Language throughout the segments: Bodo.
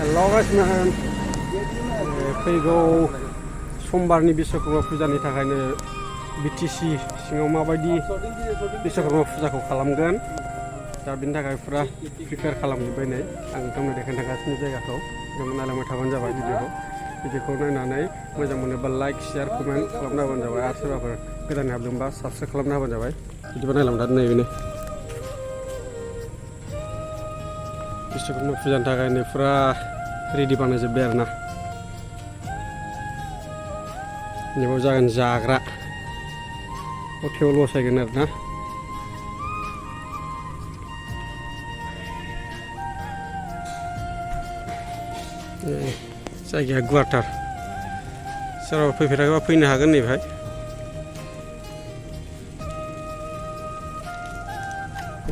हेल' गाइसमोन फैगौ समबारनि बिश्वकर्मा फुजानि थाखायनो बिटिसि सिङाव माबायदि बिश्वकर्मा फुजाखौ खालामगोन दा बिनि थाखाय फुरा प्रिपेयार खालामजोब्बाय नै आं नोंथांनो देखायनो थांगासिनो जायगाखौ जों नायलांबाय थाबानो जाबाय भिडिअखौ नायनानै मोजां मोनोबा लाइक शेयार कमेन्ट खालामना होबानो जाबाय आरो सोरबाफोर गोदान हाबदोंबा साबस्क्राइब खालामना होबानो जाबाय बिदिबा नायलांबाय दा नैबेनो बिश्वकर्मा फुजानि थाखायनो फुरा रेडि बानायजोब्बाय आरोना नैबाव जागोन जाग्रा हटेलाव लसायगोन आरोना जायगाया गुवारथार सोरबा फैफेराखैबा फैनो हागोन नैबेहाय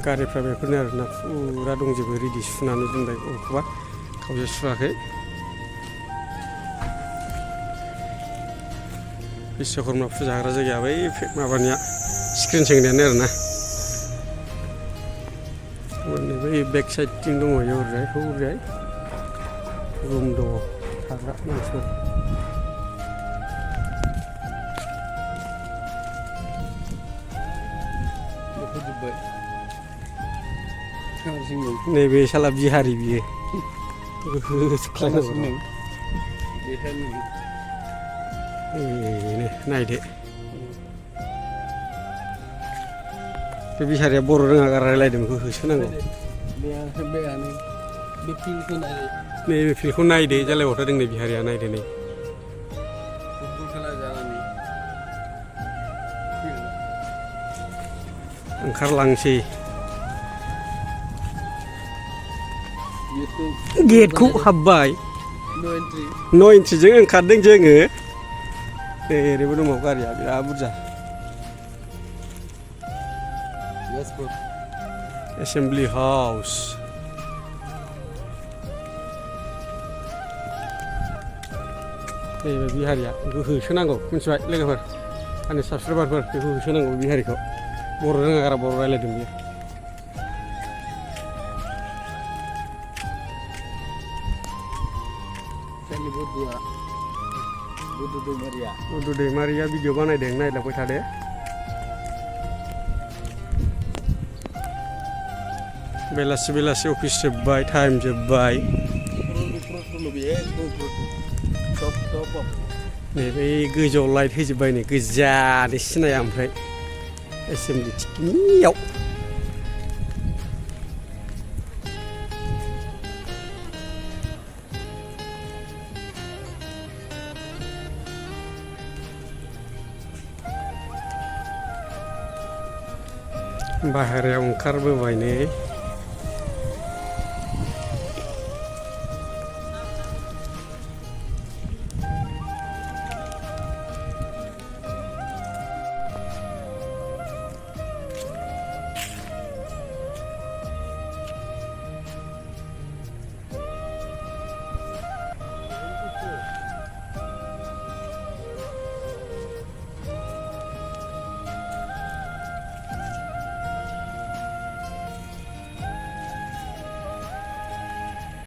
गारिफ्रा बेफोरनो आरोना फुरा दंजोबो रेडि सुनानै दोनबाय बबेखौबा खावसे सुवाखै बिश्वकर्मा फुजा होग्रा जायगाया बै माबानिया स्क्रिन सोंनायानो आरोना बै बेक साइडथिं दङ ओरैजाय रुम दङ थाग्रा मानसिफोर नैबे साला बिहारि बियो नायदो बे बिहारिया बर' रोङा रायलायदों बेखौ होसोनांगौ नैबे फिल्डखौ नायदो जालायबाव थादों नै बिहारिया नायदो नै ओंखारलांसै गेटखौ हाबबाय न' एन्ट्रिजों ओंखारदों जोङो ओरैबो दङ गारिया बिराद बुरजा एसेम्बलि हाउस नैबे बिहारिया बेखौ होसोनांगौ मिथिबाय लोगोफोर आंनि साबसक्राइबारफोर बेखौ होसोनांगौ बिहारिखौ बर' रोङा गारा बर' रायलायदों बियो बुदु दैमारिया भिडिअ बानायदों नायलांबाय थादो बेलासि बेलासि अफिस जोब्बाय टाइम जोब्बाय बै गोजौआव लाइट होजोब्बाय नै गोजानै सिनाया ओमफ्राय एसेम्बलि थिखिनियाव बाहेरायाव ओंखारबोबाय नै